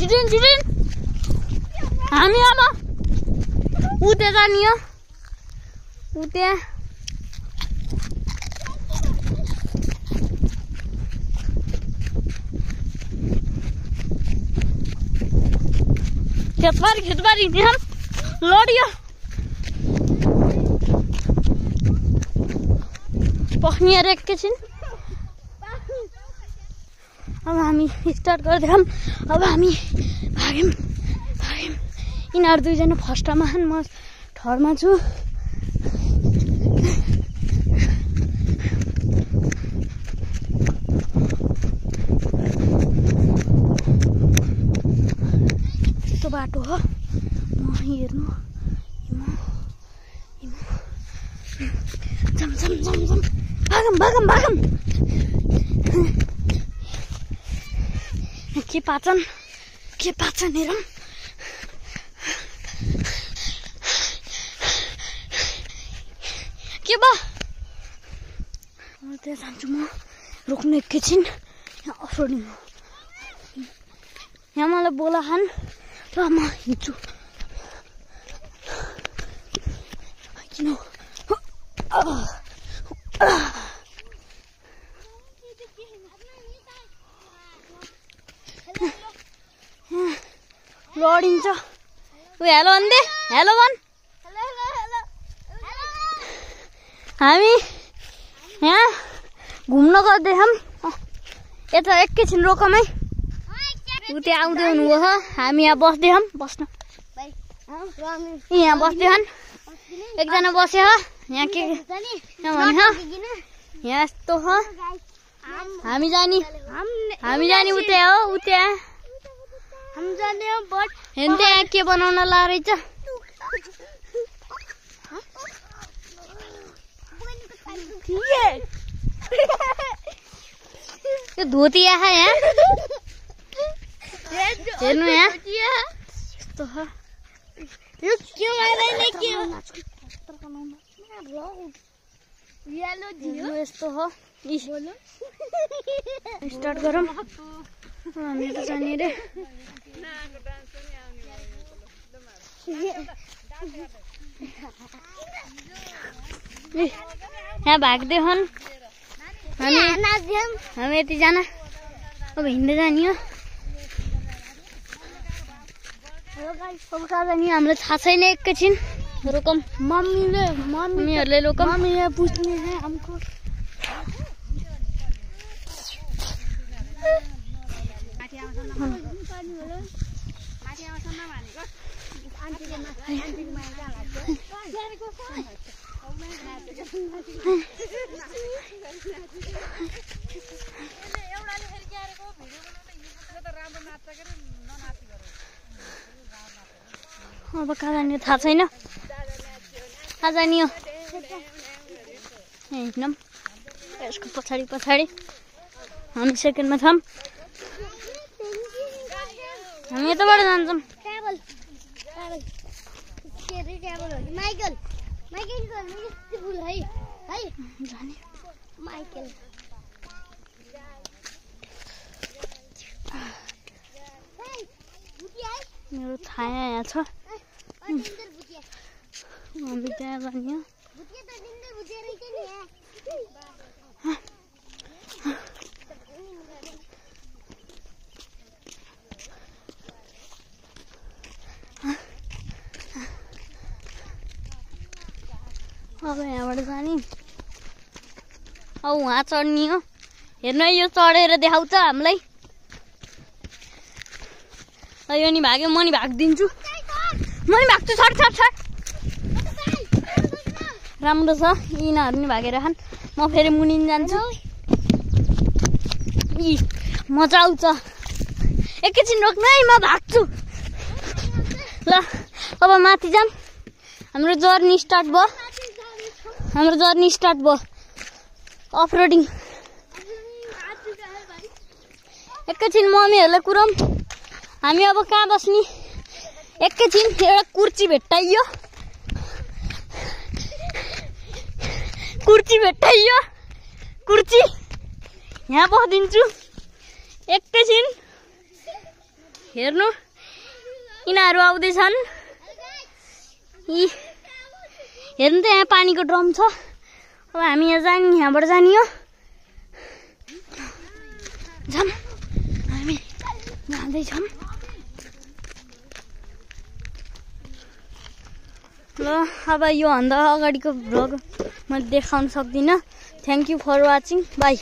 छिरिन हामी अब उते जाने हो उते खेतबारी हम लडियो पख्नी एकैछिन अब हामी स्टार्ट गर्दैछौँ अब हामी भाग्यौँ यिनीहरू दुईजना फर्स्टमा छन् म थर्डमा छु यस्तो बाटो हो म हेर्नु जम भागम के पाचन हेरौँ के भयो त्यहाँ जान्छु म रोक्नु एकैछिन यहाँ अफरोडिङ हो यहाँ मलाई बोला खान र म हिँड्छु किन लडिन्छ हेलो भन्दै हेलो भन् हामी यहाँ घुम्न गर्दैछौँ यता एकैछिन रोकौँ है उतै आउँदै हुनुभयो हामी यहाँ बस्दैछौँ बस्न यहाँ बस्दैछन् एकजना बस्यो यहाँ के भने यहाँ यस्तो हो हामी जाने उतै हो उतै हेर्दै यहाँ के बनाउन ला रहेछ यो धोती यहाँ हेर्नु यहाँ यस्तो हो यस्तो हो स्टार्ट गरौँ हामी त जाने रे यहाँ भाग्दै हन् हामी यतिजना अब हिँड्दै जाने हो अब कहाँ जाने हामीलाई थाहा छैन एकैछिन रोकौँ मम्मीहरूले रोकौँ मम्मीले पुछ्ने है हमको अब कहाँ जाने थाहा छैन कहाँ जाने हो हिँड्नौँ यसको पछाडि हामी सेकेन्डमा छौँ हामी यताबाट जान्छौँ मेरो थाहा यहाँ छ हामी त्यहाँ जाने हो अब यहाँबाट जाने अब वहाँ चढ्ने हो हेर्नु यो चढेर देखाउँछ हामीलाई यो नि भाग्यो म नि भागिदिन्छु म नि भाग्छु छट राम्रो छ यिनीहरू नि भागेर खान् म फेरि मुनिन जान्छु मजा आउँछ एकैछिन रोक्नु है म भाग्छु ल अब माथि जाम हाम्रो जर्नी स्टार्ट भयो अफरोडिङ एकैछिन मम्मीहरूलाई कुराउँ हामी अब कहाँ बस्ने एकैछिन एउटा कुर्ची भेट्टाइयो कुर्ची यहाँ बसिदिन्छु एकैछिन हेर्नु यिनीहरू आउँदैछन्। हेर्नु त यहाँ पानीको ड्रम छ। अब हामी यहाँ जाने, यहाँबाट जाने हो। जाम हामी जाँदैछौँ। ल अब यो भन्दा अगाडिको भ्लग मैले देखाउन सक्दिनँ। Thank you for watching. By.